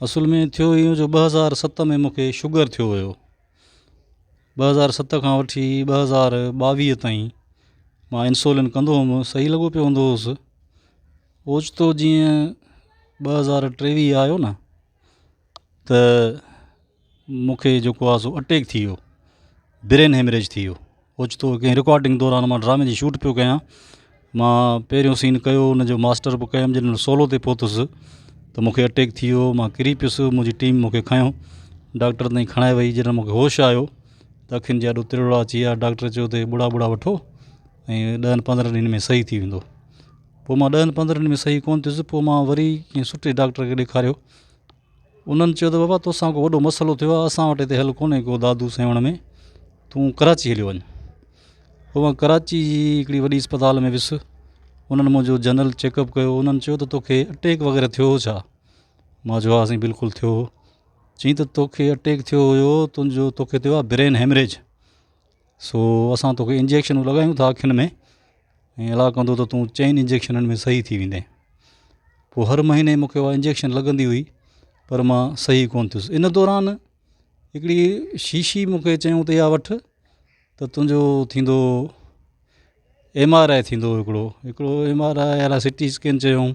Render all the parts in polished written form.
اصل ۾ ٿيو اهو جو 2007 ۾ مون کي شگر ٿيو هيو. 2007 کان وٺي 2022 تائين مان انسولين ڪندو هوم صحيح لڳو پيو هوندو هوس. اوچتو جيئن 2023 آيو نه ته مون کي جيڪو آهي سو اٽيڪ ٿي ويو، برين هيمريج ٿي ويو. اوچتو ڪنهن رڪارڊنگ دوران مان ڊرامي جي شوٽ پيو ڪيان، مان پهريون سين ڪيو ان جو ماسٽر به ڪيم جڏهن سولو تي پهتس ته مون کي اٽيڪ ٿي ويو مان ڪري پيس منهنجي ٽيم مون کي کنيو ڊاڪٽر تائين کڻائي وئي جڏهن مون کي هوش آيو ته اکين جي آڏو ترڙا اچي ويا ڊاڪٽر چيو ته ٻڙا ٻڙا وٺو ۽ ڏهن پندرهن ڏينهن ۾ صحيح ٿي ويندو پوء مان ڏهن پندرهن ڏينهن ۾ صحيح ڪونه ٿيس پوء مان وري ڪنهن سٺي ڊاڪٽر کي ڏيکاريو انهن چيو ته بابا توسان ڪو وڏو مسئلو ٿيو آهي اسان وٽ هتي حل ڪونهي ڪو دادو سيوهڻ ۾ تون ڪراچي هليو وڃ پوء مان ڪراچي جي هڪڙي وڏي اسپتال ۾ ويس انهن منهنجو جنرل چيڪ اپ ڪيو انهن چيو ته توکي اٽيڪ وغيره ٿيو هو ڇا مان چيو ها سائين بلڪل ٿيو هو چيائين ته توکي اٽيڪ ٿيو هيو تنهنجو توکي ٿيو آهي برين هيمريج سو اسان توکي انجيڪشنون لڳايون ٿا اکين ۾ ۽ الله ڪندو ته تون چئن انجيڪشنن ۾ صحيح ٿي ويندين. پوء هر مهيني مون کي اها انجيڪشن لڳندي هئي پر مان صحيح ڪونه ٿيس. ان دوران هڪڙي شيشي مون کي چيائون ته اها وٺ ته تنهنجو ٿيندو ايم آر I ٿيندو هڪڙو هڪڙو ايم آر I الائي سي ٽي اسڪين چيائون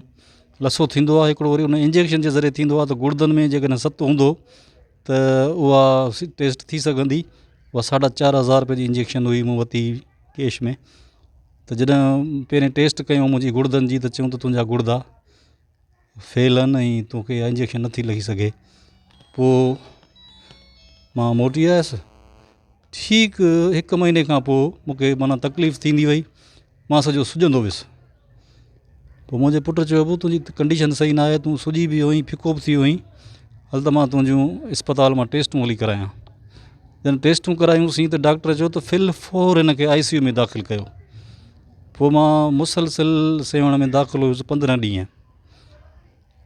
لسو ٿيندو آهي هڪڙو وري ان انجيڪشن جي ذريعي ٿيندو آهي ته گڙدن ۾ جيڪڏهن ست هوندو ته اها ٽيسٽ ٿي سگهندي اها ساڍا چار هزار رپئي جي انجيڪشن هئي مون ورتي ڪيش ۾ ته جڏهن پهرين ٽيسٽ ڪيون منهنجي گڙدن جي ته چيون ته تنهنجا گڙدا فيل آهن ۽ توکي اها انجيڪشن نٿي لڳي سگهي پوء مان موٽي آيس ٺيڪ هڪ مهيني کان پوء مونکي معنيٰ تڪليف ٿيندي وئي مان سڄو سڄندو ويس پوء منهنجي پٽ چيو ابو تنهنجي ڪنڊيشن صحيح ناهي تون سڄي به ويو آهين ڦڪو به ٿي ويو آهين هل ته مان تنهنجون اسپتال مان ٽيسٽون هلي ڪرايان جڏهن ٽيسٽون ڪرايونسين ته ڊاڪٽر چيو ته في الفور هن کي آء سي يو ۾ داخل ڪيو پوء مان مسلسل سيوهڻ ۾ داخل هيس 15 ڏينهن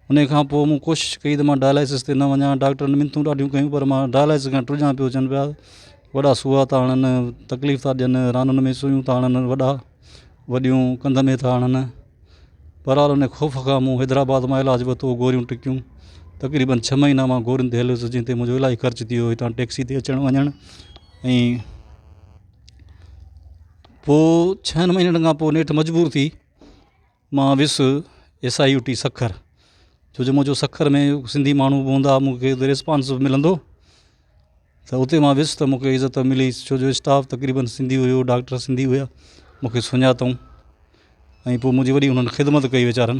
ان کان پوء مون ڪوشش ڪئي ته مان ڊائلائسس تي نه وڃان ڊاڪٽرن منٿون ڏاڍيون ڪيون پر مان ڊائلائسس کان ڊڄان پيو چون پيا وڏا سوئا ٿا هڻن تڪليف ٿا ڏين رانن ۾ سوئيون ٿا هڻن وڏا وڏيون ڪنڌ ۾ ٿا هڻن بهرحال ان خوف کان مون حيدرآباد مان علاج ورتو گوريون ٽڪيون تقريبن ڇهه مهينا مان گورين تي هليس جنهن تي منهنجو الاهي خرچ ٿي ويو هتان ٽيڪسي تي اچڻ وڃڻ ۽ پوء ڇهن مهينن کان پوء نيٺ مجبور ٿي مان ويس S I U T Sukkur ڇو جو منهنجو سکر ۾ سنڌي ماڻهو به هوندا مون کي اتي رسپانس به ملندو ته اتي مان ويس ته مون کي عزت ملي ڇو جو اسٽاف تقريبن سنڌي هيو ڊاڪٽر سنڌي هيا مون کي سڃاتئون ۽ پوء منهنجي وڏي انهن خدمت ڪئي ويچارن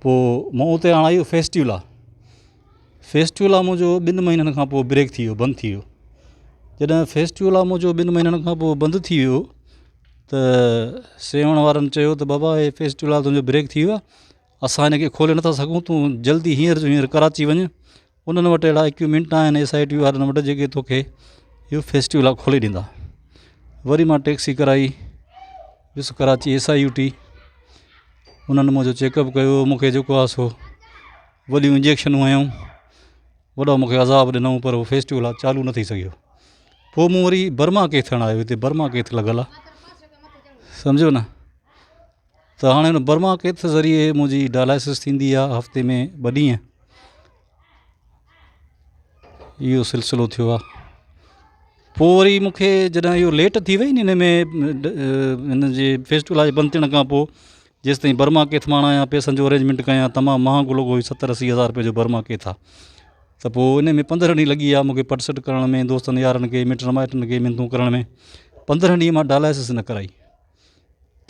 پوء مون اتي هڻائي فيسٽيولا فيسٽيولا منهنجو ٻن مهينن کان پوء بريڪ ٿي ويو بند ٿي ويو جڏهن فيسٽيولا منهنجو ٻن مهينن کان پوء بند ٿي ويو ته سيوهڻ وارن چيو ته بابا هي فيسٽيولا تنهنجو بريڪ ٿي ويو آهي اسان هن کي کولي نٿا سگهون تون جلدي هينئر جو هينئر ڪراچي وڃ انهن وٽ اهڙا اڪوپمينٽ آهن ايس I ٽي وارن وٽ جيڪي توکي اهو فيسٽيولا کولي ڏيندا وري مان ٽيڪسي ڪرائي ويس Karachi S I U T انهن منهنجو چيڪ اپ ڪيو مونکي جيڪو آهي سو وڏيون انجيڪشنون هنيائون وڏو مون کي عذاب ڏنائون پر اهو فيسٽيولا چالو نه ٿي سگهيو پوء مون وري برما ڪيٿ هڻايو هتي برما ڪيٿ لڳل آهي سمجهو نه ته هاڻي هن برما ڪيٿ ذريعي منهنجي ڊائلاسس ٿيندي آهي هفتي ۾ ٻه ڏينهن اهو سلسلو ٿيو آهي پوء وري مون کي جڏهن اهو ليٽ ٿي وئي نه هن ۾ هن جي فيسٽيولا جي بند ٿيڻ کان پوء جيستائين برما ڪيٿ مان آڻايان پئسن جو ارينجمينٽ ڪيان تمام مهانگو لڳو هو ستر اسي هزار روپئي جو برما ڪيٿ آهي ته پوء ان ۾ پندرهن ڏينهن لڳي ويا مون کي پٽ سٽ ڪرڻ ۾ دوستن يارن کي مٽن مائٽن کي منٿون ڪرڻ ۾ پندرهن ڏينهن مان ڊائلاسس نه ڪرائي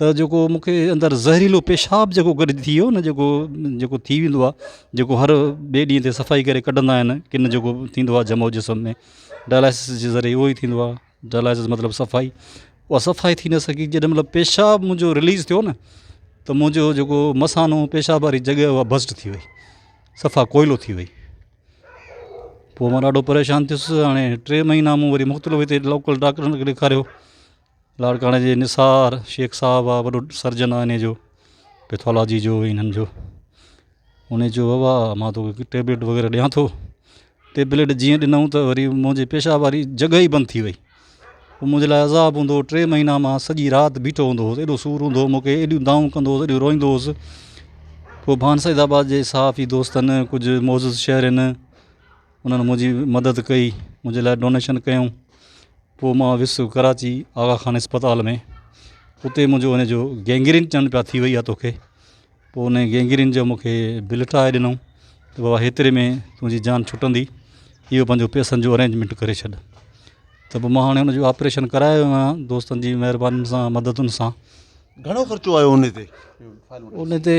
ته جيڪو مون کي اندر زهريلو پيشاب جيڪو گڏ ٿي ويو نه جيڪو جيڪو ٿي ويندو آهي جيڪو هر ٻئي ڏينهن تي صفائي ڪري ڪڍندا آهن ڪن جيڪو ٿيندو آهي جمع جسم ۾ ڊائلاسس جي ذريعي اهو ئي ٿيندو آهي ڊائلاسس مطلب صفائي اها صفائي ٿي نه سگهي جيڏي مهل پيشاب منهنجو رليز ٿيو نه ته منهنجو جيڪو مثانو پيشاب واري جڳهه اها بسٽ ٿي وئي صفا ڪوئلو ٿي وئي پوء مان ڏاڍو پريشان ٿيس هاڻي ٽي مهينا مون وري مختلف هتي لوڪل ڊاڪٽرن کي ڏيکاريو لاڙڪاڻي جي نثار شيخ صاحب آهي وڏو سرجن آهي ان جو پيٿالاجي جو انهن جو ان چيو بابا مان توکي ٽيبليٽ وغيره ڏيان ٿو ٽيبليٽ جيئن ڏنائون ته وري منهنجي پيشاب واري جڳهه ئي بند ٿي وئي پوء منهنجي لاء عذاب هوندو هو ٽي مهينا مان سڄي رات بيٺو هوندو هوس ايڏو سور هوندو هو مون کي ايڏيون دانهون ڪندو هوس ايڏو روئيندو هوس پوء ڀان سيد آباد جي صحافي دوستن ڪجهه معزز شهرين انهن منهنجي مدد ڪئي منهنجي لاء ڊونيشن ڪيون پوء مان ويس ڪراچي آغا خان اسپتال ۾ اتي منهنجو ان جو گينگرين چون پيا ٿي وئي آهي توکي پوء ان گينگرين جو مونکي بل ٺاهي ڏنو ته بابا هيتري ۾ تنهنجي جان ڇٽندي اهو پنهنجو پئسن جو ارينجمينٽ ڪري ڇڏ ته پوء مان هاڻي ان جو آپريشن ڪرايو آهيان دوستن جي مهربانين سان مددن سان گهڻو خرچو آيو ان تي ان تي.